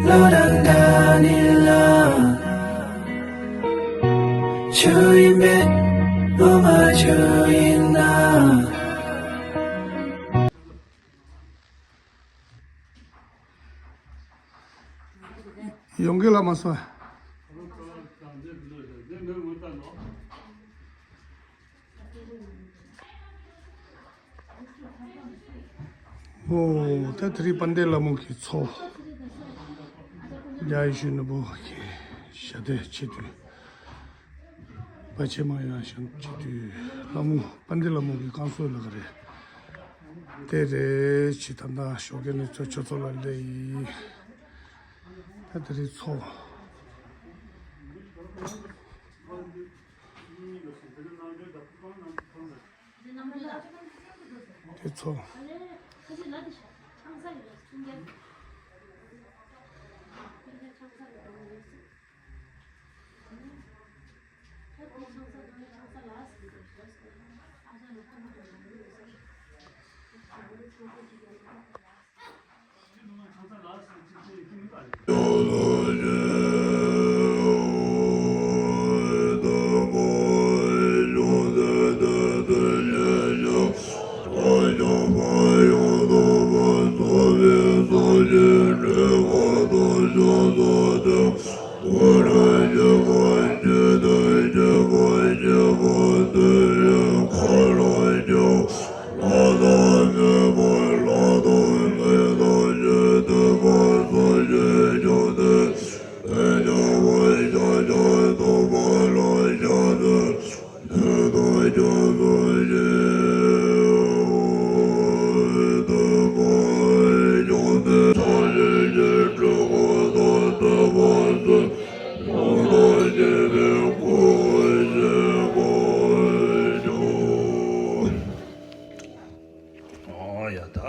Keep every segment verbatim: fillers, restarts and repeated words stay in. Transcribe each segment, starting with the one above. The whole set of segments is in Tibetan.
བློ་རང་འདྲ་ནི་ལ། ཆུ་ཡིན་མེད་བློ་མ་ཆུ་ཡིན་ན། ཡོང་གི་ལ་མ་སོང་། ཨོ། ད་དེ་རིང་དཔལ་ལྡན་ལྷ་མོ་གི་ཚོགས། རྒྱ་ཡེ་ཤེས་ནོར་བུ་གི་ཞལ་འདེབས་བྱེད་དུས། པ་ཆེ་མ་ཡང་ཞང་བྱེད་དུས་ལྷ་མོ་དཔལ་ལྡན་ལྷ་མོ་གི་བསྐང་གསོ་ལ་ག་རེ། དེ་རེད་ཅི་ད་ལྟ་ཞོགས་ཀས་ནས་ཚོ་ཆོས་ཚོགས་ལ་སླེབས་ཡིན། ད་དེ་རིང་ཚོགས། དེ་ཚོ། ཨོ་ཡ་ད།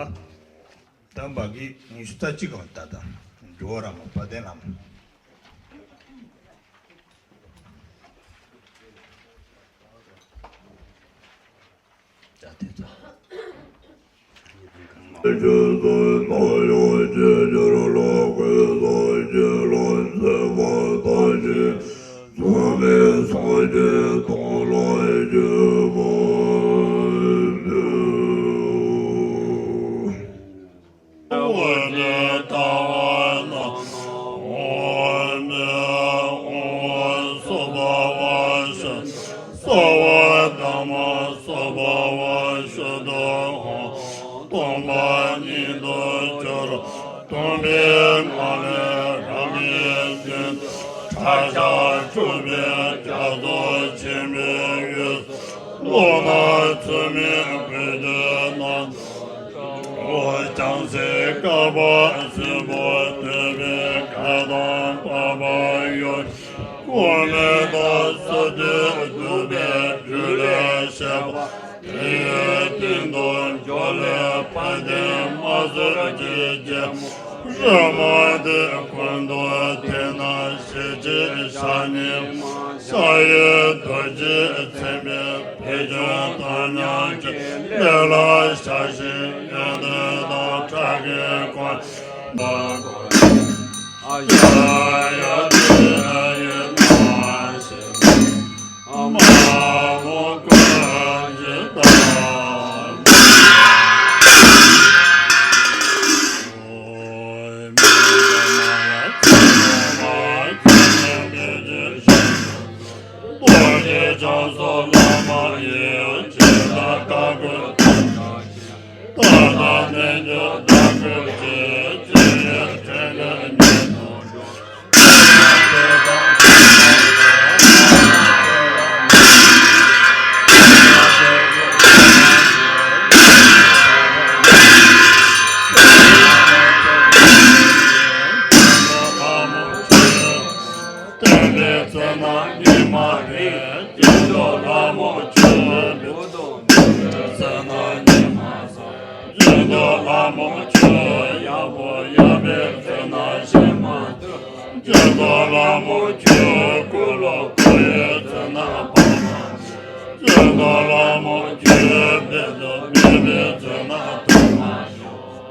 ད་འབའ་གི་ཉི་ཤུ་རྩ་གཅིག་གང་ལྟ་དང་། འགྲོ་བ་ར་མ་དཔལ་ལྡན་ལྷ་མོ། ད་དེ་ཚོ། སྟོང་པ་ཉིད་དུ་གྱུར། སྟོང་པའི་ངང་ལས་རང་གི་སེམས། ཁྲ་ཤག་འཁྲུགས་པའི་རྒྱ་མཚོ་ཆེན་པོའི་དབུས། ཀློང་ན་ཚུལ་མིན་སྐུ་གྱི་སྣང་། འོད་ཀྱང་སྲིད་དཀར་པོ་སྲིན་པོ་འདུས་པའི་མཁའ་ལྟར་འཕགས་པ་གཡོ། སྒོམ་མེད་དང་སོ་སོའི་འདུས་པའི་སྦྲུལ་ལས་བཤད་པ། དེའི་སྟེང་དུ་འཇའ་ལུས་དཔལ་ལྡན་མ་གསོད་ཀྱི་རྒྱལ་མོ། རེ་མ་ཏིག་ཀུན་ཏུ་བསྟེན་ན་ཞི་བྱེད་ཞལ་ནི་མ། ཞལ་ཡི་རྡོ་རྗེས་མཚན་པའི་བེ་ཅོན་དང་མཉམ་གྱི་ལས་ལ་ཞགས་ཤིང་ཡོན་ཏན་དང་ཁྲག་གིས་གང་བ། བསྟན་པའི་ཚེ་ན་ཉི་མ་རེད། སྐྱེས་མཆོག་ལྷ་མོ་ཁྱོད། བསྟན་པའི་ཚེ་ན་ཉི་མ་བཟང་། སྐྱེས་མཆོག་ལྷ་མོ་ཁྱོད། ཡག་པོ་ཡག་པའི་ཚེ་ན་ཞལ་མ་ཐུབ། སྐྱེས་མཆོག་ལྷ་མོ་ཁྱོད། སྐུ་ལོ་འཁོར་བའི་ཚེ་ན་བར་མ། སྐྱེས་མཆོག་ལྷ་མོ་ཁྱོད། དཔེ་དེ་མེད་པའི་ཚེ་ན་ཐོག་མ།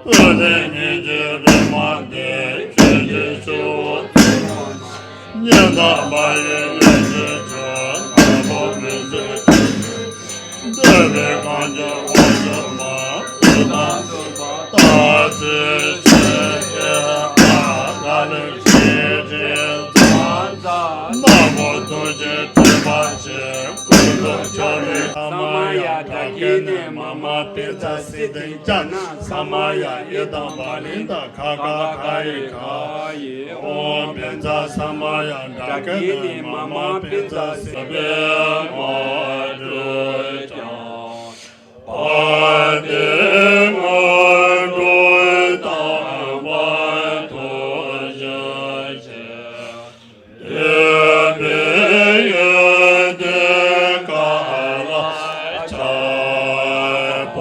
བུ་ལྷན་སྙིང་རྗེ་རེ་མ་ཏིག་ཁྱོད་ ཉན་དང་མ་ཡིན་ཉོན་ཅིག་ཅར། ནག་པོ་མི་བཟོད་ཅིག་ཅར། འདོད་པའི་གང་གྱུར་དབང་ཕྱུག་མ། ལུས་དང་ཐོད་པ་རྟག་འཚོལ་ཞིག་ཨ་ལ་ལུ་ཞེས་དྲིས་ཙམ། ནག་པོ་ཐུགས་རྗེས་དྲན་པར་བྱེད། ཀུན་ཏུ་ཁྱབ་པའི་ས་མ་ཡ། བྲག་གི་ནས་མ་མ་པི་ཙ་སི་ཏན་ཅ་ན། ས་མ་ཡ་ཨི་དང་བ་ལི་ཏ་ག་ག་ག་ཡི་ག་ཡི། ཨོཾ་པི་ཙ་ས་མ་ཡ། བྲག་གི་ནས་མ་མ་པི་ཙ་སི། པའི་ངོ་སྤྲོད་ཀྱང་། བ་དན་ངོ་སྤྲོད་དང་བར་དུ་བཞུགས་ཤིག་འདོད་པའི་ཡོན་ཏན་གང་ལ་ཆགས་པ་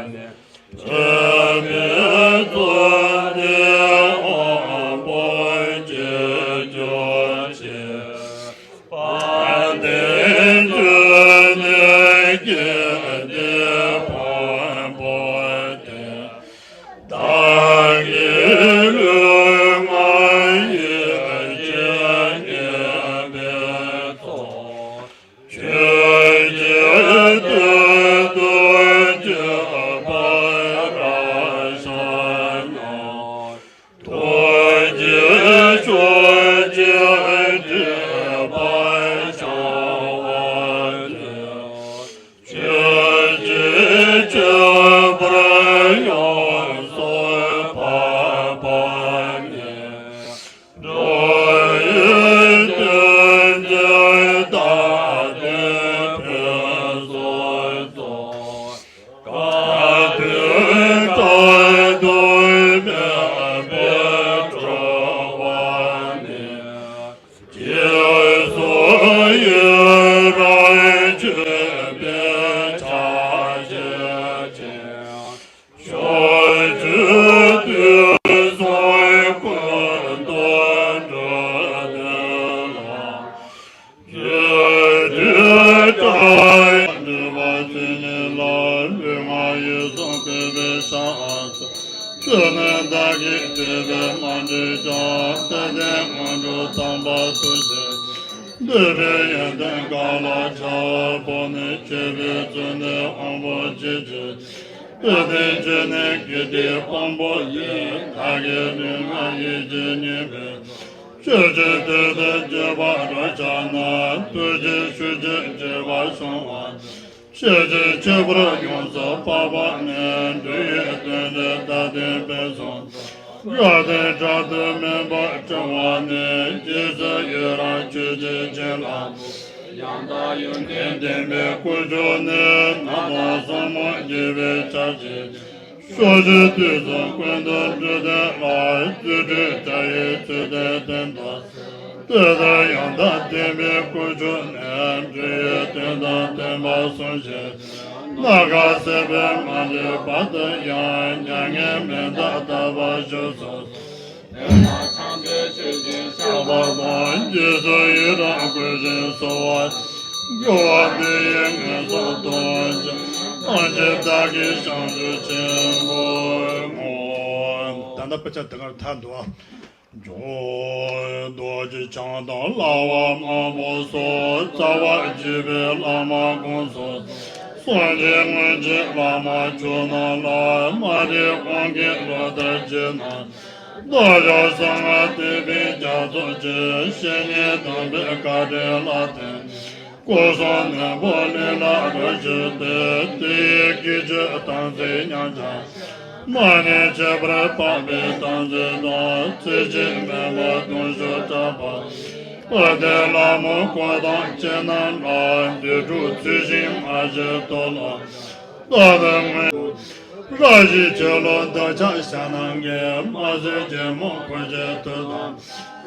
ནས། སྤྱོད་པའི་ཚོགས་འདི་དབང་པོ་སྐྱེ་གྱུར་ཅིག་དཔལ་ལྡན་འབྱུང་གནས་ཀྱི་དེད་དཔོན་པོ་དེ། བདག་གི་ལུས་ངག་ཡིད་བཞིན་གནས་པའི་ཚོགས། ཆོས་ཀྱི་དོན་དུ་སྤྱོད་པར་བྱ་ན། ཐུགས་རྗེས་ཕྱོགས་གཅིག་འདྲེན་པར་བྱ་བ་དེ། ཆོས་ཀྱི་མཆོད་པར་ཡོངས་སུ་བབ་པ་ནི། འགྲོ་བའི་དོན་བྱེད་དང་དེ་ཕན་སོགས་ཚོགས། ག་དུས་བྲལ་དུ་མེད་པའི་སྤྲོ་བ་ནི། རྗེས་སུ་ཡི་རང་བྱེད་པའི་ཕྱག་རྒྱ་ཅན། ཕྱོགས་བཅུའི་དུས་གསུམ་ཀུན་ཏུ་འགྲོ་དོན་ལ། རྒྱུ་དུས་བྲལ་འདུས་པ་ཅན་ལ་ལུས་ངག་ཡིད་གསུམ་གུས་པས་ཕྱག་འཚལ། ཆོས་ནི་བདག་གིས་བགྲོད་པས་མ་བགྲོད་ཀྱང་། དཔལ་ལྡན་དངོས་གྲུབ་དམ་པ་ཐོབ་ཕྱིར། འདོད་པའི་ཡོན་ཏན་གང་ལ་ཆགས་པ་ནས། སྤྱོད་པའི་ཚོགས་འདི་དབང་པོ་སྐྱེ་གྱུར་ཅིག་དཔལ་ལྡན་འབྱུང་གནས་ཀྱི་དེད་དཔོན་པོ་ཡིས། བདག་གི་ལུས་ངག་ཡིད་ཀྱིས་ཉེས་པའི་ཕྱོགས་བཅུའི་དོན་དུ་སྤྱོད་པར་བྱ་ན། ཐུགས་རྗེའི་ཤུགས་ཀྱིས་སྤྱོད་པ་བྱུང་བ། ཤེས་བྱའི་ཁྱད་པར་ཡོངས་སུ་སྤངས་པ་ནི། འགྲོ་བའི་དོན་དུ་བདག་བསྟན་པའི་གསུང་རབ་དང་སྒྲ་དུ་མེད་པར་སྤྲིང་བ་ནི། རྗེས་སུ་ཡི་རང་ཆོས་ཀྱི་རྒྱན་ལ། ཡང་དག་ཡོན་ཏན་ལྡན་པའི་དཀོན་མཆོག་ནི། ནགས་དང་ཟབ་མོ་རྒྱས་པའི་ཆར་ཆེན། ཕྱོགས་བཅུའི་དུས་གསུམ་ཀུན་ཏུ་འགྲོ་དོན་ལ། རྫུ་འཕྲུལ་དྲ་ཡི་ཚུལ་དུ་བསྟན་པ། དེ་ལྟར་ཡང་དག་ལྡན་པའི་དཀོན་མཆོག་ནི། འགྲོ་བའི་དོན་དང་ལྡན་པར་གསུངས་ཤིང་། ནམ་མཁའ་སྲིད་པའི་ངང་ལས་བར་དུ་ཡང་། མྱ་ངན་མི་འདའ་དག་པར་བཞུགས་སོ། དེ་ལ་ཕྱག་འཚལ་མཆོད་ཅིང་བཤགས་པ་དང་། རྗེས་སུ་ཡི་རང་བསྐུལ་ཞིང་གསོལ་བ། འགྲོ་བ་འདི་ཡི་ངན་སོང་སྟོང་ཕྱིར། ཐམས་ཅད་བདག་གིས་བྱང་ཆུབ་ཆེན་པོར་བསྔོ། ད་ལྟ་དཔེ་ཆ་དེ་གར་མཐའ་འདུག་ཨ། འཇུག་རྡོ་རྗེ་འཆང་དང་ལྷ་བ་དམར་པོ་སོགས། རྩ་བ་རྒྱས་པའི་བླ་མ་དགོངས་སུ་གསོལ། སངས་རྒྱས་དངོས་ཀྱི་བླ་མ་མཆོག་རྣམས་ལ། མ་རིག་དབང་གིས་བློ་ལྟར་བྱས་ན། བདག་ཅག་གསང་སྔགས་བསྟན་པའི་རྒྱ་མཚོ་ཆེ། བཤེས་གཉེན་དམ་པའི་བཀའ་དྲིན་ལ་བརྟེན། སྐུ་གསུང་ནག་པོ་ལས་ལ་རབ་བྱུང་སྟེ། དེ་ཡི་སྐད་ཅིག་དམ་ཚིག་ཉམས་ཆག་མ་ནས་ཁྱད་པར་འཕགས་པའི་དམ་ཚིག་དང་། ཚེ་གཅིག་མེད་པར་ལྟུང་ཕྱོགས་སྐྲག་པ། དཔལ་ལྡན་ལྷ་མོ་འཁོར་དང་བཅས་རྣམས་ལ། འདོད་འགྲོ་ཚུལ་བཞིན་མ་བྱས་མཐོལ་ལོ། རྟག་ཏུ་མངོན། རབ་ཞི་ཁྱོད་ལ་བདག་ཕྱག་ཞྭ་ནམ་མཁའི། མ་བཟོད་རྒྱལ་མོ་འཁོར་གྱི་དུག་དང་།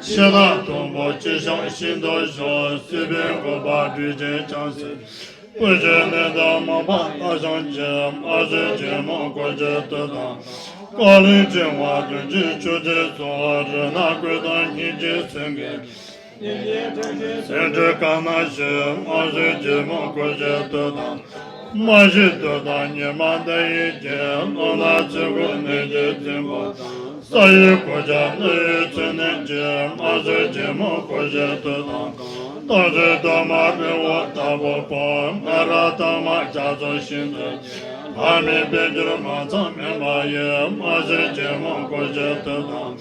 ཕྱེ་མར་དུམ་བུ་གཅིག་བཤམས་ཤིན་ཏུ་ཞིམ། སྲིད་པའི་འགོག་པ་སྒྲོལ་ཅིང་བྱང་སེམས། སྤོས་ཆུ་སྣོད་དང་མར་པ་སྣ་ཞགས་ཀྱིས། མ་བཟོད་རྒྱལ་མོ་འཁོར་གྱི་དུག་དང་། ཀ་ལི་ཕྲེང་བ་བདུན་གྱི་ཆུ་ཆེན་སོགས། རུ་སྣ་ཀུན་དང་སྙིང་རྗེའི་སེམས་ཀྱིས། སེང་ཁྲི་དཀར་ནག་ཞེས། མ་བཟོད་རྒྱལ་མོ་འཁོར་གྱི་དུག་དང་། མ་ཞི་དུག་དང་ཉི་མ་ཟླ་ཡིས་བརྒྱན། རླུང་ནག་ཚེ་འགུགས་ནད་ཀྱི་རྫིང་བུ་དང་། ས་ཡི་གོ་ཆ་སྣོད་ཡོད་ཚོན་ལྡན་གྱི། མ་བཟོད་རྒྱལ་མོ་གོ་ཆའི་དུག་དང་། སྟོང་གསུམ་གཏོར་མ་རི་བོ་ལྟ་བུ་པོ། ང་ར་གཏོར་མ་རྒྱ་མཚོ་ཤིན་ཏུ། ལྷ་མིའི་དཔལ་འབྱོར་མ་ཚང་མེད་པ་ཡི། མ་བཟོད་རྒྱལ་མོ་གོ་ཆའི་དུག་དང་།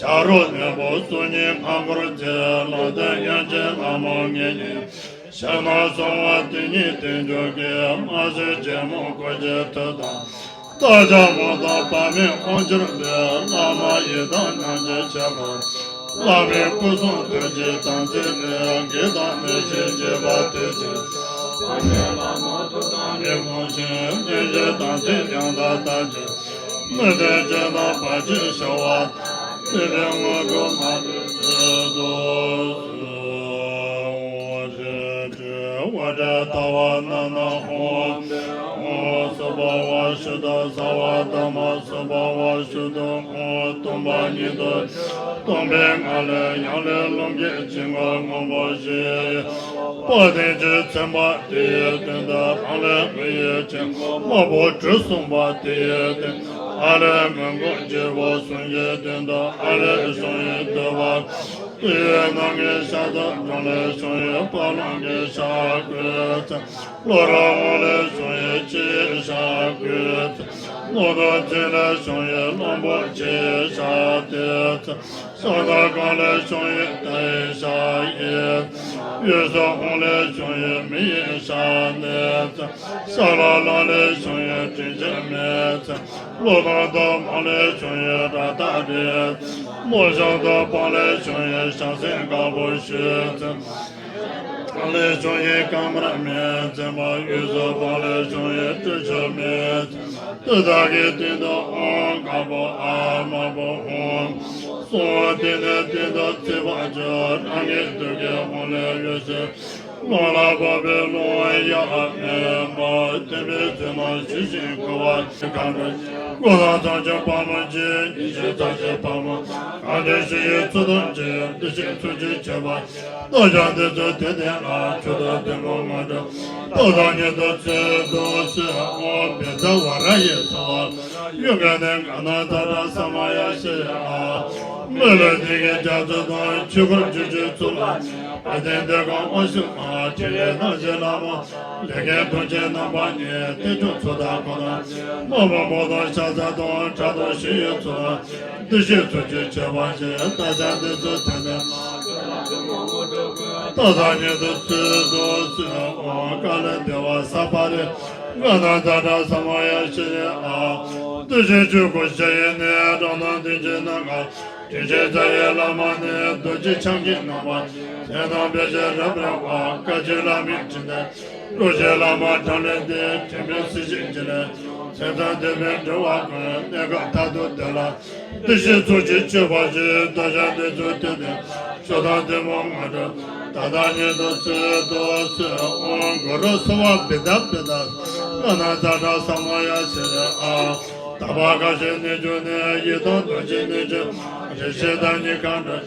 བྱ་རོག་གནས་པོ་སྲོག་སྙིང་ཕ་འཁོར་རྩེ། ལོག་སྟེ་གཡང་ཆེན་ལྷ་མོ་ངེད་གཉིས། ཞབས་ནང་སོང་བ་དེ་ཉིད་བསྟན་འགྱུར་གྱི། མ་བཟོད་རྒྱལ་མོ་གོ་ཆའི་དུག་དང་། རྟ་ལྕག་མོ་དང་བ་མེན་དབང་གྱུར་པའི། བླ་མ་ཡི་དམ་རྣམས་ཀྱི་ཁྱད་པར། བླ་མའི་སྐུ་གསུང་ཐུགས་ཀྱི་དམ་ཚིག་ནི། བགེགས་དང་གནོད་བྱེད་བཅས་པ་དེ་ཚུ། སངས་རྒྱས་ལྷ་མོ་ཐུགས་དམ་གྱི་དབང་ཕྱུག། གནོད་བྱེད་དམ་ཚིག་ཡང་དག་དག་ཅིང་། མི་མཐུན་རྐྱེན་དང་བར་ཆད་ཞི་བ། སྲིད་པའི་དངོས་གྲུབ་མ་ལུས་ཚུལ་དུ་གསོལ། ཝཱ་ཌཱ་ཏ་ཝ་ན་ན་ཧོ། ཧོ། སུ་བྷ་ཝ་ཤུདྡྷ་སརྦ་དྷརྨ་སུ་བྷ་ཝ་ཤུདྡྷ་ཧོ། སྟོང་པ་ཉིད་དུ། སྟོང་པའི་ངང་ལས་ཡང་ལས་རླུང་གི་འཆིང་བ་སྔོན་པོ་ཞི། དཔལ་ལྡན་གྱི་མཚན་མ་དེ་ཡི་སྟེང་དུ་རང་ལས་མི་གཡོ་འཆིང་རྒོད་དམར་པོ་གྲུ་གསུམ་པ་དེ་ཡི་སྟེང་དུ་ཨ་ལས་མི་མགོ་རྒྱལ་པོ་གསུམ་གྱི་སྟེང་དུ་ཨ་ལས་བྱུང་བའི་འདོད་པ། དེ་ཡི་ནང་གི་ཤ་དང་འབྲོང་ལས་བྱུང་བའི་དཔའ་ལོང་གི་ཤ་བཀོད་ཚེ། བློ་རང་དབང་ལས་བྱུང་བའི་ལྕེ་ཡི་ཤ་བཀོད་ཚེ། རྣོ་དང་རྩེ་ལས་བྱུང་བའི་གླང་པོ་ཆེའི་ཤ་བཏབ་ཚེ། ས་དང་གངས་ལས་བྱུང་བའི་རྟ་ཡི་ཤ་ཡིས། གཡས་སུ་ཧཱུྃ་ལས་བྱུང་བའི་མི་ཡི་ཤ་མནན་ཚེ། ས་ལ་ལ་ལས་བྱུང་བའི་དྲིན་ཅན་མེད་ཚེ། གློ་དང་དྭངས་མ་ལས་བྱུང་བའི་རཀྟ་རེག་ཚེ། རྨོ་ཞིང་དང་སྤང་ལས་བྱུང་བའི་ཞག་སེན་དཀར་པོ་བཤུས་ཚེ། ལས་བྱུང་བའི་རྐང་དམར་མེད་ཚེ། མ་གཡས་སུ་སྤང་ལས་བྱུང་བའི་སྤྲིན་ཆུ་མེད་ཚེ། དེ་དག་གི་སྟེང་དུ་ཨོཾ་དཀར་པོ་ཨཱཿ་དམར་པོ་ཧཱུྃ། གསུང་དེ་ནས་སྟེང་དུ་ཚེ་དཔག་བྱ། རང་གི་ཐུགས་ཀྱི་ཧཱུྃ་ལས་འོད་ཟེར། རླུང་ལ་བབ་པའི་རླུང་ཡང་མེད་པ། ཐིམ་པའི་ཚེ་ན་ཞི་ཞིང་ཁུ་བ་ཆེ། མཁའ་འགྲོ་སྐུ་དང་ཚངས་ཀྱང་དཔའ་མོ་ཆེ། ཉི་ཤུ་རྩ་བཞི་དཔའ་མོ། མཁའ་འགྲོ་ཞི་ཡི་ཚུལ་དང་བཅས། བདེ་གཤེགས་ཐུགས་རྗེ་ཆེ་བ། རྟག་བཞག་འདི་ཚུ་དེ་ནས་ལ། མཆོག་དང་ཐུན་མོང་དངོས་གྲུབ། རྟག་དང་ཉིད་དུ་སྩོལ་དུ་གསོལ། ཨོཾ་བཛྲ་ཝཱ་ར་ཡེ་སྭཱ་ཧཱ། གཡོན་གྱི་ནི་ག་ན་ཛ་དྲ་ས་མ་ཡ་ཤྲཱི་ཡ། མི་ལུས་ལྡན་གྱི་རྒྱ་མཚོ་དང་། ཆོས་འཁོར་བཅུ་གཅིག་གཙུག་ལག་ཁང་། དཔལ་ལྡན་འདོད་ཁམས་དབང་ཕྱུག་མ། ཕྲིན་ལས་རྣམ་བཞི་ལྷ་མོ། ལས་མཁན་དུང་ཅན་རྣམ་པ་གཉིས། རྟེན་འབྱུང་ཚོགས་དང་འཁོར་དང་། དམག་དཔུང་པོ་དང་ཤ་ཟ་དང་། ཁྲག་དང་ཞུ་ཡི་ཚོགས་དང་། བདེ་གཤེགས་ཐུགས་རྗེ་ཆེ་བ་ཞེས། བདག་ཅག་འདི་ཚུ་དེ་ནས་རྟག་དང་ཉིད་དུ་སྩོལ་དུ་གསོལ། ཨོཾ་ཀཱ་ལི་དེ་ཝ་ས་པ་རི། ག་ན་ཛ་དྲ་ས་མ་ཡ་ཤྲཱི་ཡ། བདེ་གཤེགས་ཆོས་སྐུ་ཞི་ཡི་གནས། རང་སྣང་བདུན་གྱི་ནམ་མཁའ། དྲིན་ཅན་རྩ་བའི་བླ་མ་ནི། རྡོ་རྗེ་འཆང་གི་རྣམ་པ། མཚན་དང་དཔེ་བྱད་རབ་རིམ་པ། བཀའ་བརྒྱུད་བླ་མའི་དྲིན་ལྡན། རྡོ་རྗེ་བླ་མ་གྲངས་ལས་འདས། དྲན་པའི་གཟི་བརྗིད་ཀྱིས་ལེན། མཚན་ཙམ་འདས་པའི་འགྲོ་བ་ཀུན། གནས་སྐབས་མཐར་ཐུག་བདེ་ལ། བདེ་གཤེགས་ཐུགས་རྗེ་ཆེ་བ་ཞེས། བདག་ཅག་འདི་ཚུ་དེ་ནས་མཆོག་དང་ཐུན་མོང་དངོས་གྲུབ། ད་ལྟ་ཉིད་དུ་སྩོལ་དུ་གསོལ། ཨོཾ་གུ་རུ་སྭ་བྷཱ་བི་ཏ་བི་ཏ། ག་ན་ཛ་དྲ་ས་མ་ཡ་ཤྲཱི་ཡ། ཨ། དག་པ་དགའ་བཞིའི་གནས་བཅུ་ནི། ཡི་དམ་རྡོ་རྗེ་གནས་བཅུ། རིགས་བཞི་དང་ཉི་ཤུ་མཁའ་འགྲོ།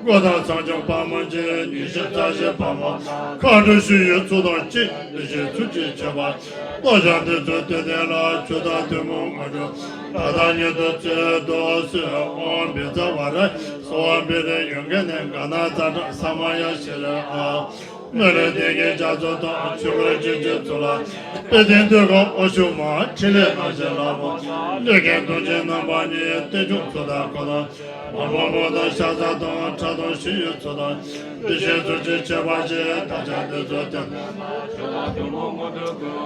སྐུ་དང་ཚངས་ཀྱང་དཔའ་མོ་ཆེ། ཉི་ཤུ་རྩ་བཞི་དཔའ་མོ། མཁའ་འགྲོ་ཞི་ཡི་ཚོགས་དང་བཅས། བདེ་གཤེགས་ཐུགས་རྗེ་ཆེ་བ། བདག་ཅག་འདི་ཚུ་དེ་ནས་ལ། མཆོག་དང་ཐུན་མོང་དངོས་གྲུབ། ད་ལྟ་ཉིད་དུ་སྩོལ་དུ་གསོལ། ཨོཾ་བཛྲ་ཝཱ་ར་ཡེ་སྭཱ་ཧཱ། བཻ་རོ་ཡོ་ག་ནི་ག་ན་ཛ་དྲ་ས་མ་ཡ་ཤྲཱི་ཡ། ཨ། མི་ལུས་ལྡན་གྱི་རྒྱ་མཚོ་དང་། ཆོས་འཁོར་བཅུ་གཅིག་གཙུག་ལག་ཁང་། དཔལ་ལྡན་འདོད་ཁམས་དབང་ཕྱུག་མ། ཕྲིན་ལས་རྣམ་བཞི་ལྷ་མོ། ལས་མཁན་དུང་ཅན་རྣམ་པ་གཉིས། རྟེན་འབྱུང་ཚོགས་དང་འཁོར་དང་། དམག་དཔུང་པོ་དང་ཤ་ཟ་དང་། ཁྲག་དང་ཞུ་ཡི་ཚོགས་དང་། བདེ་གཤེགས་ཐུགས་རྗེ་ཆེ་བ་ཞེས། བདག་ཅག་འདི་ཚུ་དེ་ནས་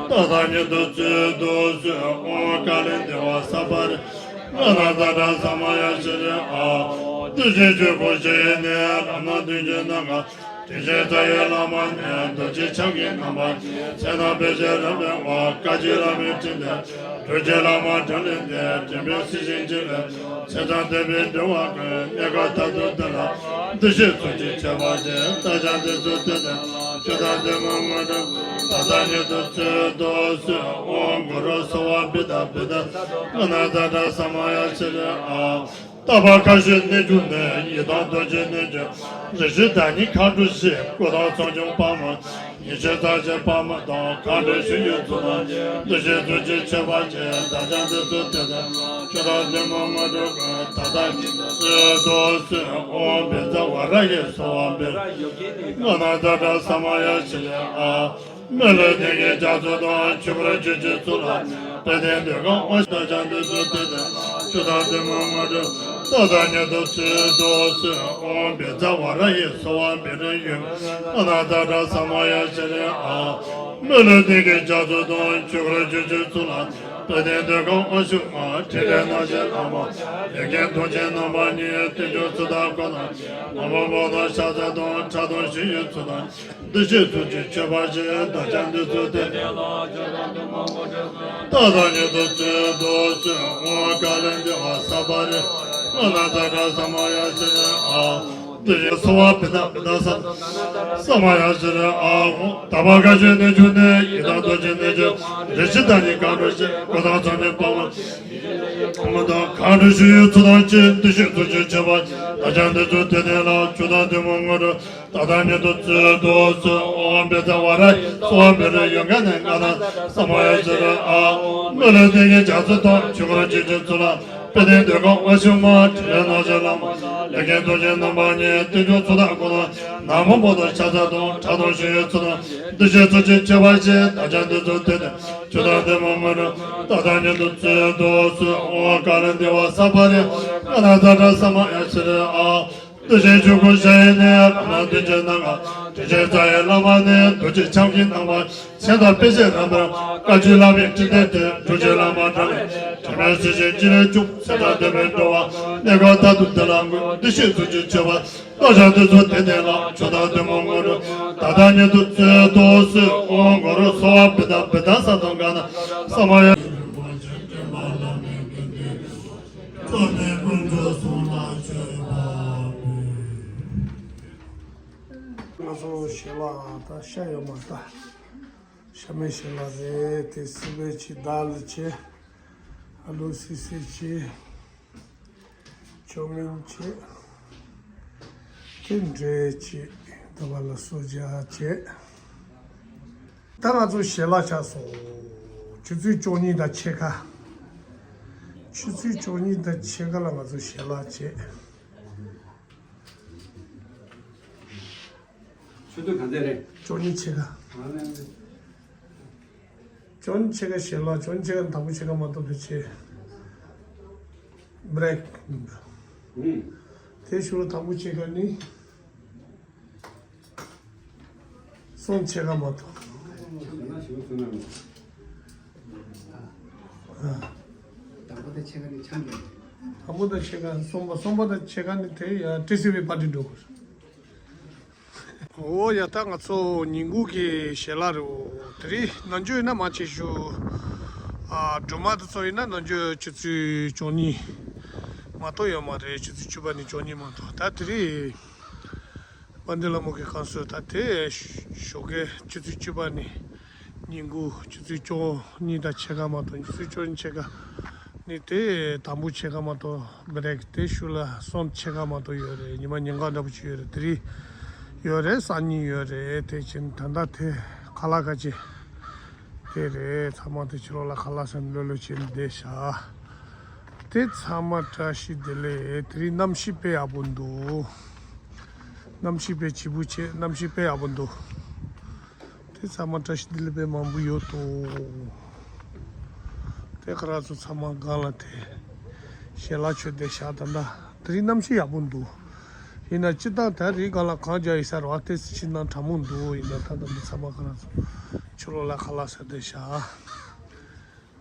ད་ལྟ་ཉིད་དུ་སྩོལ་དུ་གསོལ། ཨོཾ་ཀཱ་ལི་དེ་ཝ་ས་པ་རི། ག་ན་ཛ་དྲ་ས་མ་ཡ་ཤྲཱི་ཡ། ཨ། བདེ་གཤེགས་ཆོས་སྐུ་ཞི་ཡི་གནས། རང་སྣང་བདུན་གྱི་ནམ་མཁའ། དྲིན་ཅན་རྩ་བའི་བླ་མ་ནི། རྡོ་རྗེ་འཆང་གི་རྣམ་པ། མཚན་དང་དཔེ་བྱད་རབ་རིམ་པ། བཀའ་བརྒྱུད་བླ་མའི་དྲིན་ལྡན། རྡོ་རྗེ་བླ་མ་གྲངས་ལས་འདས། དྲན་པའི་གཟི་བརྗིད་ཀྱིས་ལེན། མཚན་ཙམ་འདས་པའི་འགྲོ་བ་ཀུན། གནས་སྐབས་མཐར་ཐུག་བདེ་ལ། བདེ་གཤེགས་ཐུགས་རྗེ་ཆེ་བ་ཞེས། བདག་ཅག་འདི་ཚུ་དེ་ནས་མཆོག་དང་ཐུན་མོང་དངོས་གྲུབ། ད་ལྟ་ཉིད་དུ་སྩོལ་དུ་གསོལ། ཨོཾ་གུ་རུ་སྭ་བྷཱ་བི་ཏ་བི་ཏ། ག་ན་ཛ་དྲ་ས་མ་ཡ་ཤྲཱི་ཡ། ཨ། ལྟ་བ་ཁ་ཤས་གནས་གྱུར་ནས། ཡི་དམ་རྡོ་རྗེ་གནས་ཀྱི་རིགས་བཞི་དང་ནི་མཁའ་འགྲོ་བཞི། སྐུ་དང་ཚོགས་ཀྱི་དཔལ་མོ། ཡེ་ཤེས་རྩ་ཆེན་དཔལ་མོ་དང་། མཁའ་འགྲོ་ཞིང་གི་ཚོགས་དང་། འདུ་ཤེས་ཚུལ་གྱིས་མཆོད་པ་བྱས། བདག་ཀྱང་འདི་ཚོ་དེ་ལྟར་མཆོད་དང་བདུད་མོ་དངོས་གྲུབ་ཀུན། ད་ལྟ་ཉིད་དུ་གསོལ་དུ་གསོལ། ཨོཾ་བཛྲ་ཝཱ་ར་ཧི་སྭཱ་ཧཱ། བཛྲ་ཨ་ན་ཛ་དྲ་ས་མ་ཡ་ཤྲཱི་ཨཱཿ་མི་ལུས་ལྡན་གྱི་རྒྱ་མཚོ་དང་། ཆོས་འཁོར་བཅུ་གཅིག་གཙུག་ལག་ཁང་། དཔལ་ལྡན་འདོད་ཁམས་དབང་ཕྱུག་མ། བདག་ཀྱང་འདི་ཚོ་དེ་ལྟར་མཆོད་དང་བདུད་མོ་དངོས་གྲུབ་ཀུན། ད་ལྟ་ཉིད་དུ་གསོལ་དུ་གསོལ། ཨོཾ་བཛྲ་ཝཱ་ར་ཧི་སྭཱ་ཧཱ། བཻ་རོ་ཡོ་ཨ་ན་ཛ་དྲ་ས་མ་ཡ་ཤྲཱི་ཨཱཿ་མི་ལུས་ལྡན་གྱི་རྒྱ་མཚོ་དང་། ཆོས་འཁོར་བཅུ་གཅིག་གཙུག་ལག་ཁང་། དཔལ་ལྡན་འདོད་ཁམས་དབང་ཕྱུག་མ། ཕྲིན་ལས་རྣམ་བཞི་ལྷ་མོ། ལས་མཁན་གདོང་ཅན་རྣམ་པ་གཉིས། བསྟན་བཅོས་ཚུལ་དང་སྒོ་དང་། ནག་མོ་བོ་དང་ཤ་ཟ་དང་། ཁྲག་དང་ཞུན་ཡོད་ཚུལ་དང་། འདུ་ཤེས་ཚུལ་གྱིས་མཆོད་པ་བྱས། བདག་ཀྱང་འདི་ཚོ་དེ་ལྟར་མཆོད་དང་བདུད་མོ་དངོས་གྲུབ་ཀུན། ད་ལྟ་ཉིད་དུ་གསོལ་དུ་གསོལ། ཨོཾ་ཀཱ་ལི་དྷེ་ཝ་ས་པ་རི་ཝཱ་ཎ་ཛ་དྲ་ས་མ་ཡ་ཤྲཱི་ཨཱཿ་འདུ་ཤེས་སྭཱ་ཧཱ། བི་ད་བི་ད་ས་ས་མ་ཡ་ཤྲཱི་ཨཱཿ་ལྟ་བ་ཁ་ཤས་གནས་གྱུར་ནས། ཡི་དམ་རྡོ་རྗེ་གནས་ཀྱི་རིགས་བཞི་དང་ནི་མཁའ་འགྲོ་བཞི། སྐུ་དང་ཚོགས་ཀྱི་དཔལ་མོ། མོ་དང་། མཁའ་འགྲོ་ཞིང་གཡོ་མཚོ་དང་བཅས། འདུ་ཤེས་ཚུལ་གྱིས་མཆོད་པ། བདག་ཀྱང་འདི་ཚོ་དེ་ལྟར་མཆོད་དང་བདུད་མོ་དངོས་གྲུབ། ད་ལྟ་ཉིད་དུ་གསོལ་དུ་གསོལ། ཨོཾ་བཛྲ་ཝཱ་ར་ཧི་སྭཱ་ཧཱ། བཻ་རོ་ཡོ་ག་ན་ཨ་ན་ས་མ་ཡ་ཤྲཱི་ཨཱཿ་མི་ལུས་ལྡན་གྱི་རྒྱ་མཚོ་དང་། ཆོས་འཁོར་བཅུ་གཅིག་གཙུག་ལག་ཁང་། དཔལ་ལྡན་འདོད་ཁམས་དབང་ཕྱུག་མ། ཕྲིན་ལས་རྣམ་བཞི་ལྷ་མོ། ལས་མཁན་གདོང་ཅན་རྣམ་པ་གཉིས། བསྟན་བཅོས་ཚུལ་དང་སྒོ་དང་། ནག་མོ་བོ་དང་ཤ་ཟ་དང་། ཁྲག་དང་ཞུན་ཡོད་ཚུལ་དང་། འདུ་ཤེས་ཚུལ་གྱིས་མཆོད་པ་བྱས། བདག་ཀྱང་འདི་ཚོ་དེ་ལྟར་མཆོད་དང་བདུད་མོ་དངོས་གྲུབ། ད་ལྟ་ཉིད་དུ་གསོལ་དུ་གསོལ། ཨོཾ་ཀཱ་ལི་དྷེ་ཝ་ས་པ་རི་ཝཱ་ཎ་ཛ་དྲ་ས་མ་ཡ་ཤྲཱི་ཨཱཿ་འདུ་ཤེས་ཆོས་སྐུ་ཞལ་ཡེ་ནས། ཕ་མ་མཐུན་རྐྱེན་རྣམས་དང་། དྲིན་ཅན་རྩ་བའི་བླ་མ་ནི། རྡོ་རྗེ་འཆང་གི་རྣམ་པ། མཚན་དང་དཔེ་བྱད་རྣམ་པར། བཀའ་བརྒྱུད་བླ་མའི་སྤྲིན་བརྡལ་དུ། འགྲོ་བྱེད་བླ་མ་དགྲ་ལས་དྲན་པའི་ཚུལ་བཞིན་ཅི་ལས་བྱུང་། ཚེ་དང་ལྡན་པའི་འགྲོ་བ་གནས་སྐབས་མཐར་ཐུག་འདི་ལ་འགོད། འདུ་ཤེས་ཚུལ་གྱིས་མཆོད་པ། བདག་ཀྱང་འདི་ཚོ་དེ་ལྟར་མཆོད་དང་བདུད་མོ་དངོས་གྲུབ། ད་ལྟ་ཉིད་དུ་གསོལ་དུ་གསོལ། ཨོཾ་གུ་རུ་སྭཱ་ཧཱ། བི་ད་བི་ད་ས་དང་ག་ན་ས་མ་ཡ། རྩ་བའི་ཀུན་སྤྱོད་གསུམ་ལ་མཆོད་པ་འབུལ། ང་ཚོ་ཞལ་ལག་ད་ཤ་ཡོད་མ་རེད། ད་ཤ་མེད་ཞལ་ལག་རེད། དེ་སི་པན་བྱས། དཱལ་བྱས། ཨ་ལུ་སི་སི་བྱས། ཅའོ་མིན་བྱས། དེ་འབྲས་བྱས། ད་བ་ལ་སོ་ཇ་བྱས། ད་ང་ཚོ་ཞལ་ལག་ཆགས་སོང་། ཆུ་ཚོད་བཅུ་གཉིས་དང་ཕྱེད་ཀ། ཆུ་ཚོད་བཅུ་གཉིས་དང་ཕྱེད་ཀ་ལ་ང་ཚོ་ཞལ་ལག་བྱས། ཆུ་ཚོད་ག་ཚོད་རེད། བཅུ་གཉིས་ཕྱེད་ཀ། ཨ་ལེ། བཅུ་གཉིས་ཕྱེད་ཀ་ཞལ་ལག། བཅུ་གཉིས་ཕྱེད་ཀ་དང་པོ་ཕྱེད་ཀ་མ་གཏོགས་ཕལ་ཆེར་བྷི་རེག་མི་འདུག་ཨུམ། དེ་ཞུ་རུ་དང་པོ་ཕྱེད་ཀ་ནི། གསུམ་ཕྱེད་ཀ་མ་གཏོགས། དང་པོ་དང་ཕྱེད་ཀ་ནི་ཆང་གི། དང་པོ་དང་ཕྱེད་ཀ། གསུམ་པ། གསུམ་པ་དང་ཕྱེད་ཀ་ནི་དེ་ཡང་ཏི་སི་ཝི་པར་ཊི་འགྲོ་དགོས། འོ་ཡ། ད་ང་ཚོ་ཉིན་གུང་གི་ཞལ་ལག་རེད། དེ་རིང་ནམ་རྒྱུན་ཡིན་ན་མང་ཆེ་ཞུ། ཨ། སྒྲོལ་མ་དེ་ཚོ་ཡིན་ན་ནམ་རྒྱུན་ཆུ་ཚོད་བཅུ་གཉིས་མ་གཏོགས་ཡོད་མ་རེད། ཆུ་ཚོད་བཅུ་པ་ནས་བཅུ་གཉིས་མ་གཏོགས། ད་དེ་རིང་དཔལ་ལྡན་ལྷ་མོ་གི་བསྐང་གསོལ། ད་དེ་ཞོགས་ཀའི་ཆུ་ཚོད་བཅུ་པ་ནས་ཉིན་གུང་ཆུ་ཚོད་བཅུ་གཉིས་དང་ཕྱེད་ཀ་མ་གཏོགས། ཆུ་ཚོད་བཅུ་གཉིས་ཕྱེད་ཀ་ནས་དེ་དང་པོ་ཕྱེད་ཀ་མ་གཏོགས་བྷི་རེག། དེ་ཤུལ་ལ་གསུམ་ཕྱེད་ཀ་མ་གཏོགས་ཡོད་རེད། ཉི་མ་ཉིན་གང་འདྲ་པོ་ཅིག་ཡོད་རེད། དེ་རིང་ཡོད་རེད། སང་ཉིན་ཡོད་རེད། དེ་ཕྱིན་ད་ལྟ་དེ་ཁ་ལག་ཁ་ཆེ་དེ་རེད། ཚང་མ་དེ་ཕྱི་ལོགས་ལ་ཁ་ལག་ཟ་ནས་ལྷོད་ལྷོད་བྱས་ནས་བསྡད་ཤག་དེ་ཚང་མ་བཀྲ་ཤིས་བདེ་ལེགས། དེ་རིང་གནམ་གཤིས་དཔེ་ཡག་པོ་འདུག་གནམ་གཤིས་དཔེ་བྱིས་པོ་བྱས། གནམ་གཤིས་དཔེ་ཡག་པོ་འདུག་དེ་ཚང་མ་བཀྲ་ཤིས་བདེ་ལེགས་དཔེ་མང་པོ་ཡོད་དོ། དེ་ཁ་ར་ཚོ་ཚང་མ་སྒང་ལ་དེ་ཞལ་ལག་མཆོད་བསྡད་ཤག་ད་ལྟ་དེ་རིང་གནམ་གཤིས་ཡག་པོ་འདུག་ཡིན་ན་སྤྱིར་བཏང་ད་རེས་སྒང་ལ་གངས་རྒྱག་ཡིན་ས་རེད་བ། དེ་ཕྱི་ནང་གྲང་མོ་འདུག་ཡིན་ན་ད་ལྟ་འདི་ཚང་མ་ཁ་ར་ཚོ་ཕྱི་ལོགས་ལ་ཁ་ལག་ཟ་བསྡད་ཤག་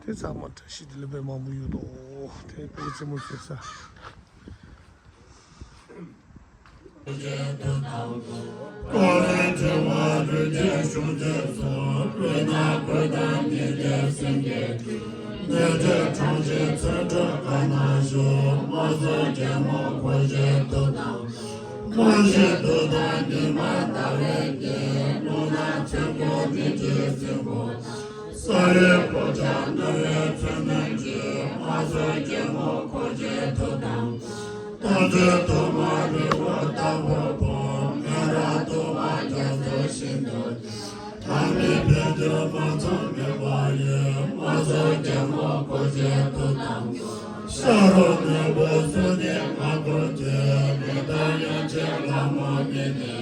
དེ་ཚང་མ་བཀྲ་ཤིས་བདེ་ལེགས་དཔེ་མང་པོ་ཡོད་དོ། དེ་བོད་རྩེད་མོ་རྩེ་ས། ཀོ་ལེ་དྲི་བ་རིགས་ཀྱི་གཞུང་ཆེན་སོགས། སྤྲོས་ན་གོས་དང་ཉི་ཟེར་སེང་གེ་སྤྲུལ། གནས་བརྒྱད་གྲངས་བཞི་ཚེ་ཁྲོད་གང་ན་བཞུགས། དམག་ཟོར་རྒྱལ་མོ་འཁོར་བཅས་དུག་དང་། དམག་བཞི་དུག་དང་ཉི་མ་ཟླ་བའི་རྒྱན། རླུང་ནག་མཚོན་ཆུ་ནད་ཀྱི་སྲིན་བུ་དང་། ས་ཡི་ཕོ་བྲང་རྣོ་བའི་མཚོན་རྣོན་གྱིས། དམག་ཟོར་རྒྱལ་མོ་འཁོར་བཅས་དུག་དང་། ཁོ་ཚོའི་ཐོག་མ་རི་བོ་ལྟ་བུ་བོ། ངན་ར་ལྟོ་བ་རྒྱ་མཚོ་བཞིན་དུ། ལྷ་མིའི་འཕེལ་འགྱུར་མ་ཚང་མེད་པ་ཡི། མ་སོགས་རྒྱལ་མོ་ཁོ་ཆེན་དུ་དང་། ཤ་རོགས་ནོར་བུ་སུ་ནི་ང་ཁོ་ཆེ། ལས་དང་ཡོན་ཆེན་ལྷ་མོ་ནི་ནི།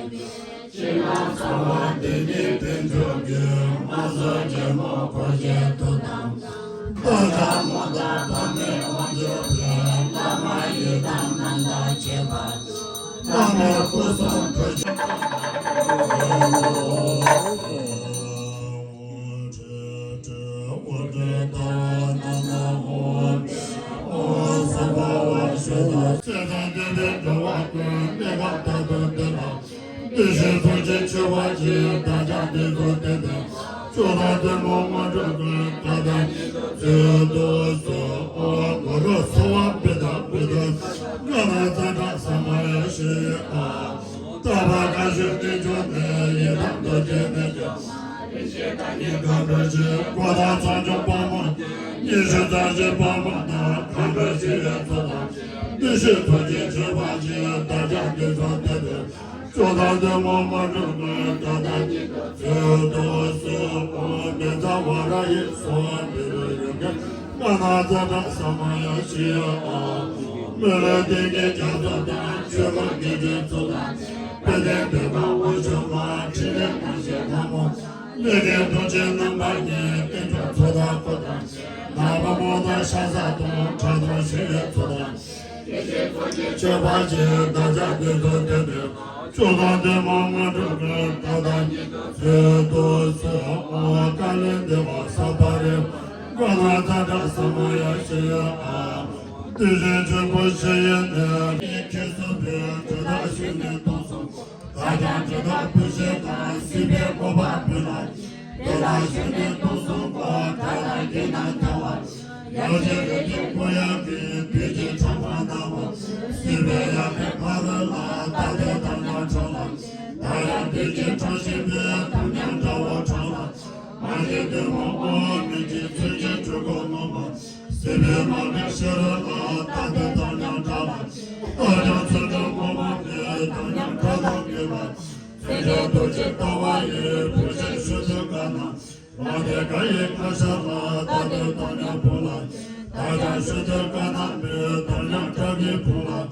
ཕྱི་ནང་གསང་བ་འདི་ཉིད་འཕེལ་འགྱུར་གྱི། མ་སོགས་རྒྱལ་མོ་ཁོ་ཆེན་དུ་དང་། རྟ་དང་མོ་དང་ཕ་མེས་དབང་འབྱོར་པའི། བླ་མ་ཡི་དམ་རྣམས་དང་བཅས་པ། བླ་མའི་སྐུ་གསུང་ཐུགས་ཀྱི། བདེ་གཤེགས་ཐུགས་རྗེ་ཆེ་བ་ཆེ། བདག་ཀྱང་འདི་ཚོ་བསྟན་ཏེ། མཆོག་དང་ཐུན་མོང་དངོས་གྲུབ་ཀྱི། བདག་ཏུ་གསོལ་དུ་གསོལ། འོ་གོ་རུ་གསོལ་བ་འབུལ་དང་འབུལ་དང་། ག་ན་ཛ་དྲག་ས་མ་ཡ་ཤི་ཡ། ཨ། རྟག་པ་ག་ཞུ་ནི་འབྱུང་ནས། ཡི་དམ་རྡོ་རྗེ་ནས་ཀྱང་། རིན་ཆེན་བདག་ཉིད་གང་འགྲོ་ཞིང་། འགོག་དང་ཚོགས་འབྱུང་དཔག་མོ་ཉིད། ཉི་ཤུ་རྩ་བཞི་དཔག་མོ་དང་། གང་འགྲོ་ཞིང་ཡོངས་སུ་དག་ཅིང་། བདེ་གཤེགས་ཐུགས་རྗེ་ཆེ་བ་ཆེ། བདག་ཀྱང་འདི་ཚོ་བསྟན་ཏེ། མཆོག་དང་ཐུན་མོང་དངོས་གྲུབ་ཀྱི། བདག་ཏུ་གསོལ་དུ་གསོལ། ཨོཾ་བཛྲ་ཝཱ་ར་ཧི་སྭཱ་ཧཱ། འདི་རུ་ཡོད་མཁན་ག་ན་ཛ་དྲག་ས་མ་ཡ་ཤི་ཡ། ཨ། མི་ལུས་བདེ་སྐྱིད་རྒྱ་མཚོ་དང་། ཆོས་སྐུ་དགེ་འདུན་ཚོགས་དང་། དཔལ་ལྡན་འདོད་པ་དབང་ཕྱུག་མ། ཕྲིན་ལས་རྣམ་བཞི་ལྷ་མོ། ལས་ཀྱི་ཐུགས་རྗེ་རྣམ་པ་བརྒྱད། དཀོན་མཆོག་ཚོགས་བདག་འཁོར་དང་། ནག་པོ་མོ་དང་ཤ་ཟ་དང་། ཁྲག་དང་ཤེས་རབ་ཚོགས་དང་། ཆོས་པ་ཆེ་བདག་ཅག་འདི་ཚོ་བསྟན་ཏེ། མཆོག་དང་ཐུན་མོང་དངོས་གྲུབ་ཀྱི། བདག་ཉིད་དུ་གསོལ་དུ་གསོལ། ཨོཾ་ཀཱ་ལི་དེ་བ་ས་པ་རི་བ་ག་ན་ཛ་དྲག་ས་མ་ཡ་ཤི་ཡ། ཨ། དེ་བཞིན་ཆོས་སྐུ་ཞི་བའི་གནས། ཡི་ཁྱེད་སུ་ཕུལ། དེ་དག་ཞུས་ནས་དུས་གསུམ། བདག་ཀྱང་དེ་དག་ཕུལ་ཞིང་དང་། སྲིད་པའི་འཁོར་བ་ཕུད་ལ། དེ་དག་ཞུས་ནས་དུས་གསུམ་འཁོར། བདག་ལ་བགྱིས་ན་ཐལ་བ། ཡབ་ཆེན་རིགས་ཀྱི་སྐུ་ཡབ་ཀྱིས། བདུད་ཀྱི་ཕྲག་པ་ན་བུ། སྲིད་པའི་ཡ་མཚན་ཕ་རོལ་ལ། རྟག་ཏུ་བདག་ཉིད་ཕྲོགས་ལ། བདག་ཡང་བདུད་ཀྱིས་ཕྲོགས་བཞིན་པའི། སྡུག་བསྔལ་དགྲ་བོ་ཁྲོད་ལ། མ་གཅིག་བདུད་མོ་དབང་མི་གཅིག་ཚུལ་གྱིས་སྤྲུལ་སྐུ་ངོ་མ། སྲིད་པའི་རྨ་ཁའི་ཤེས་རབ་ལ། རྟག་ཏུ་བདག་ཉིད་བྲལ་ལ། བདག་ཀྱང་ཚུལ་ཁྲིམས་ངོ་མ་ནི། བདག་ཉིད་ཁྲོ་དང་བསྒོས་པ། ཚིག་གི་རྡོ་རྗེ་ལྟ་བ་ཡིས། བུ་ཞིག་ཞུ་དུས་ག་ན། མ་དེ་ག་ཡི་ཁ་ཤ་ལ། རྟག་ཏུ་བདག་ཉིད་ཕུང་ལ། བདག་ཀྱང་ཞུ་དུས་ག་ན་མེད། བདག་ཉིད་ཁྲག་གིས་ཕུང་ལ།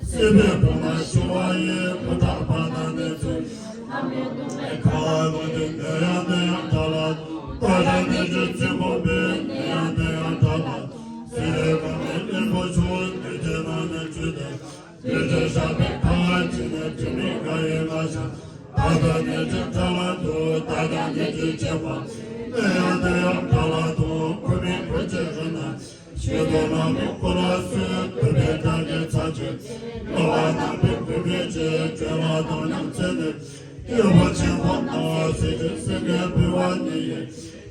སྲིད་པའི་ཕུང་ལ་ཞུ་བ་ཡིས། ཕུང་ཐག་པ་དང་ནི་ཚུལ། ཁ་བ་ལོ་དེ་ནད་ཡམས་དེ་ཡང་བྲལ་ལ། རྟག་ཏུ་ནད་ཀྱི་རྩིས་ཕུང་པའི། ནད་ཡམས་དེ་ཡང་བྲལ་ལ། སྲིད་པའི་ཁམས་ནི་གླིང་བུ་ཆུང་། དེ་དེ་ན་ནི་བཅུད་དེ། དེ་དེ་ཞགས་པའི་ཁ་ཅིག་ནི། དྲི་མེད་ཀ་ཡི་ང་ཤ། རྟག་ཏུ་ནད་ཀྱིས་བྲལ་བར་འདུག། བདག་ཀྱང་ནད་ཀྱིས་བྱེད་པ། ནད་ཡམས་དེ་ཡང་བྲལ་བར་འདུག། ཁུ་མིག་ཁུ་ཆེ་རུ་ན། ཞེ་འདོད་ནག་མོའི་སྐུ་ལ་གསོལ། གདུག་པའི་དགྲ་བགེགས་ཚར་གཅོད། གཡོ་བ་ནག་པོའི་རྐུན་མས་བྱེད། བཅོལ་བ་བདག་ཉིད་ཚེ་ནི། སྐྱེས་བུ་ཆེན་པོ་རྣམས། སྲིད་ཞིའི་སེང་གེ་འབུལ་བ་ནི་ཡིན།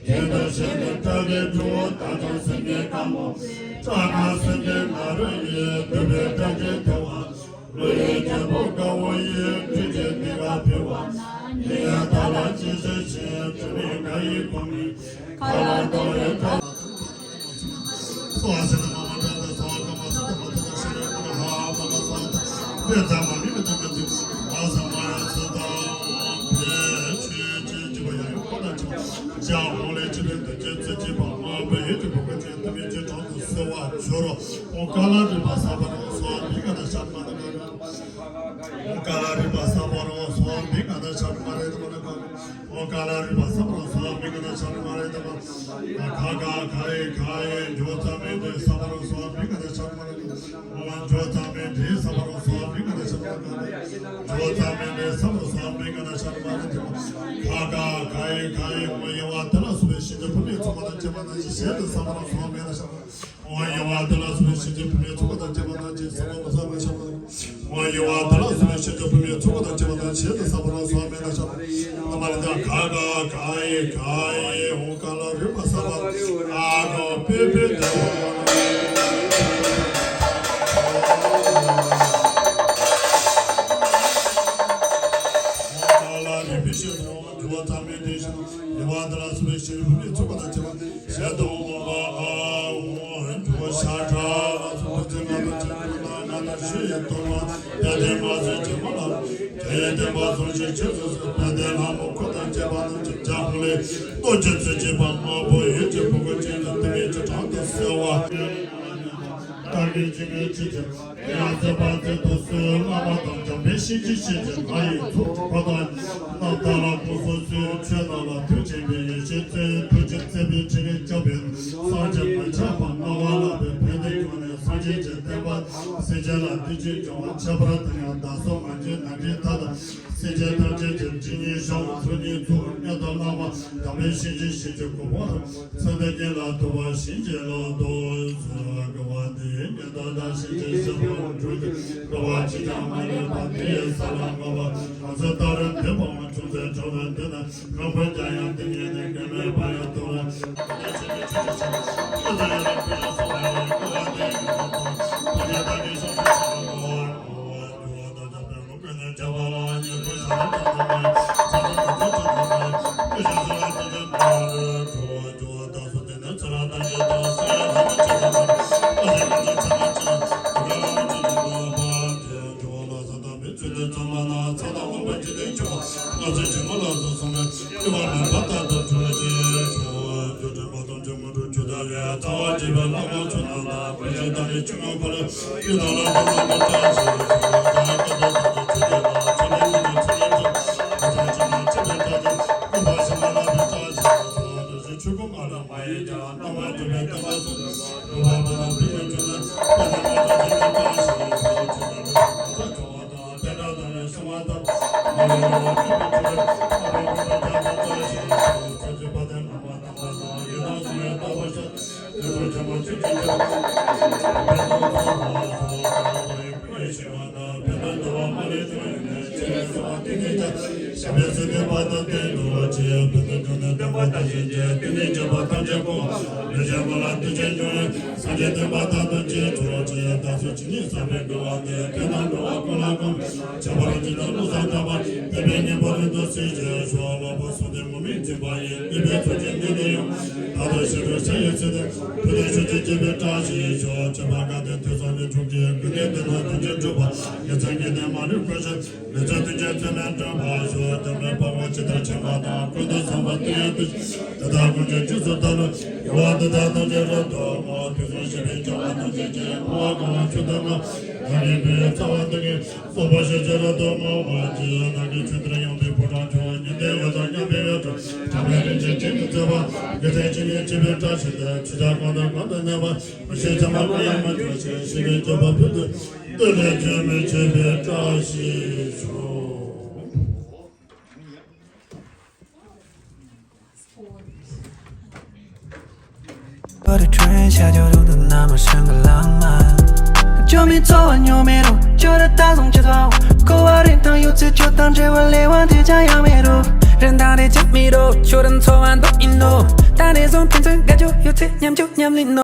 གྱེན་དུ་བཞེངས་ནས་ཁྲག་གིས་བཀྲུ། བདག་ཀྱང་སེང་གེ་དཀར་མོ། ཁྲག་དང་སེང་གེ་ང་རོ་ཡིས། གདུག་པའི་དགྲ་བགེགས་ཐལ་བ། ཀླུ་ཡི་རྒྱལ་པོ་དཀར་པོ་ཡིས། བདུད་ཀྱི་སྡིག་པ་འཕེལ་བ། ནད་ཡམས་དག་ལ་ཅི་ཞིག་བྱེད། དྲི་མེད་ཀ་ཡི་ཁུ་མིག་ཁ་ལ་གཏོར་བའི་ཐབས། ཨོ་ཀ་ལ་རིག་པ་ས་པ་རོ་སོ་མི་ག་ད་ཤ་མ་རེད་དམ་ན་ག། ཨོ་ཀ་ལ་རིག་པ་ས་པ་རོ་སོ་མི་ག་ད་ཤ་མ་རེད་དམ་ན། ཁ་ག་ག་ཡི་ག་ཡི་འཇོ་ཚ་མེད་དེ་ས་པ་རོ་སོ་མི་ག་ད་ཤ་མ་རེད་དམ་ན། ཨོ་འཇོ་ཚ་མེད་དེ་ས་པ་རོ་སོ་མི་ག་ད་ཤ་མ་རེད་དམ་ན། འཇོ་ཚ་མེད་དེ་ས་པ་རོ་སོ་མི་ག་ད་ཤ་མ་རེད་དམ་ན། ཁ་ག་ག་ཡི་ག་ཡི་ཨོ་ཡེ་བ་དེ་ལ་སུ་བའི་ཤིན་ཏུ་བུད་མེད་ཚོགས་པ་དང་བཅས་པ་ན་ཞི་ཞེས་དེ་ས་པ་རོ་སོ་མི་ག་ད་ཤ་མ་རེད། ཨོ་ཡེ་བ་དེ་ལ་སུ་བའི་ཤིན་ཏུ་བུད་མེད་ཚོགས་པ་དང་བཅས་པ་ན་ཞི་ས་པ་རོ་སོ་མི་ག་ད་ཤ་མ་རེད། ཨོ་ཡེ་བ་དེ་ལ་སུ་བའི་ཤིན་ཏུ་བུད་མེད་ཚོགས་པ་དང་བཅས་པ་ན་ཞི་དེ་ས་པ་རོ་སོ་མི་ག་ད་ཤ་མ་རེད། ན་མ་རེད་ད་ག་ག་ག་ཡི་ག་ཡི་ཨོ་ཀ་ལ་རིག་པ་ས་པ་ཨ་ག་པེ་པེ་དེ་ཨོ་ཀ་ལ་རིག་པའི་ཤེས་དང་འགྱུར་བ་ཐ་མའི་དེ་བཞིན་ཡེ་བ་དེ་ལ་སུ་བའི་ཤིན་ཏུ་བུད་མེད་ཚོགས་པ་དང་བཅས་པ་ཞལ་དུ་འོང་བ་ཨ་འོང་འགྱུར་བ་ཤ་ཁྲག་ལ་སོགས་པའི་ཚེ་ང་དང་ཁྱེད་ཀྱི་ནང་ང་དང་ཞི་ ཡི་དོན་ལ་དད་ལྡན་མ་ཟད་ཇི་མ་ལ། རྒྱ་ཡི་བསྟན་པ་སྲུང་ཞིང་ཆོས་སུ་གསོལ་དཔལ་ལྡན་ལྷ་མོ་འཁོར་དང་བཅས་པ་རྣམས་ཀྱི་ལྗགས་ཕུལ་ལས། ལྟོ་འགྱུར་ཚུལ་གཅིག་པ་དམར་པོ་ཡོས་ཀྱི་ཕུང་པོ་ཅན་གྱི་ཏིང་ངེ་འཛིན་དྲང་དུ་གསོལ་བ། བདག་གིས་ཇི་སྙེད་མཆིས་ཀྱི་ཡང་སྲིད་པ་ཚེ་དུས་གསུམ་བླ་མ་དང་འཇམ་དཔལ་གཤིན་རྗེ་གཤེད་ཀྱི་ལྷ་ཡི་ཚོགས་འཁོར་དང་རྣམ་དག་ལ་སྐུ་གསུང་ཐུགས་ཆོས་རྣམས་ལ་མཐུ་ཆེན་པོའི་ཡེ་ཤེས་མཚོན་ཐུགས་རྗེ་བརྩེ་བའི་ཕྲིན་ལས་བསྐྱངས་པས་སངས་རྒྱས་མི་ཁྱབ་པ་སྣང་བ་ལྷ་པའི་ཕན་བདེ་བྱུང་ནས་སངས་རྒྱས་ཀྱི་བསྟན་པ་སེམས་ཅན་ལ་བདེ་སྐྱིད་འབྱུང་བ་ཁྱད་པར་དུ་ཡང་བདག་སོགས་མ་གྱུར་ནམ་མཁའི་མཐའ་དང་སེམས་ཅན་ཐམས་ཅད་ཀྱི་སྒྲིབ་གཉིས་བྱང་ཚོགས་གཉིས་ཚོགས་མངོན་དུ་བླང་བ་འཇམ་དཔལ་གཤིན་རྗེ་གཤེད་ཀྱི་གོ་འཕང་དང་། མཚན་དང་སྙན་ལ་ཐུབ་པ་བྱིན་གྱིས་རློབས་ཏུ་གསོལ། དགའ་བ་འདི་ཡིས་ཉན་ཐོས་དང་གཤིན་རྗེའི་སྲས་པོ་འགྲོ་དྲུག་དགའ་བ་ཅིས་ཀྱང་མ་ལུས་པ། དེ་ཡི་ས་ལ་བསྔོ་བ་གང་ཚེ་ད་རུང་འདས་པའང་ཅུང་ཟད་འགྲོ་བའི་དུས་ན་རང་ཕན་ཀྱང་ཡང་དེ་ཉིད་ནས་ཀུན་མོས་པ་ཡང་དུ་བ། ལས་ཚོགས་ཀྱི་ཀུན་ནས་བདེན་པ་ཐམས་ཅད་སྐོང་། ལས་ཚོགས་ཀྱི་ནི་མ་ལུས་བཀོད་ཕྱིར། ལས་ཚོགས་ཐམས་ཅད་ཚད་མེད་གྲུབ་པར་ཤོག། དེ་ནས་དཔའ་བོ་ཇི་ལྟར་མཁྱེན་པ་དང་། ཀུན་ཏུ་བཟང་པོ་དེ་ཡང་དེ་བཞིན་དེ་དག་ཀུན་གྱི་རྗེས་སུ་བདག་སློབ། དགེ་བ་འདི་དག་ཐམས་ཅད་རབ་ཏུ་བསྔོ། དུས་གསུམ་གཤེགས་པའི་རྒྱལ་བ་ཐམས་ཅད་ཀྱིས། བསྔོ་བ་གང་ལ་མཆོག་ཏུ་བསྔགས། བདག་གི་སྐུའི་རྩ་བ་ཐུགས་ཀྱི་སྲུང་མ་ཞིག་ཅིག་རབ་ཏུ་བསྔོ་བར་བགྱི། བདག་གི་ཆོས་འདིར་ཡོངས་འདུས་པོ་ཊ་ཁྱོད་ཉི་ཟླའི་འོད་དང་མཉམ་པའི་འོད་འཕྲོ། གྲངས་མེད་རིན་ཆེན་ཅན་གྱིས་མཛེས་པ། དགེ་ལྡན་ཅན་ནི་བྱེ་བའི་བཀྲ་ཤིས་ཏེ། ཆོས་ཆར་གང་དང་གང་དུ་གནས་པ། མི་ཤེས་ཚད་མ་ཀུན་ཡང་མི་འཁྲུལ་ཞིང་། ཞི་བའི་སྤྱོད་པ་ཕུལ་དུ་བཏུད་ལས་རྒྱུན་མི་འཆད་པའི་བཀྲ་ཤིས་ཤོག། བོད་ཀྱི་ཁྲོན་ཤ་ཇོ་རུ་དུ་ན་མ་ཤང་གི་ལང་མ། ཇོ་མི་ཚོ་བ་ཉོ་མེ་རུ་ཇོ་ར་ད་སོང་ཅི་ཚོ། ཁོ་བ་རིན་ཐང་ཡོད་ཚེ་ཇོ་དང་འབྲེལ་བ་ལས་བ་དེ་ཅང་ཡང་མེ་རུ། རིན་ཐང་རེ་ཅི་མི་རུ་ཇོ་ར་ཚོ་བ་འདུག་ཨིན་ནོ། ད་རེ་སོང་ཕན་ཚུན་དགའ་ཇོ་ཡོད་ཚེ་མཉམ་ཇོ་མཉམ་ལིན་ནོ།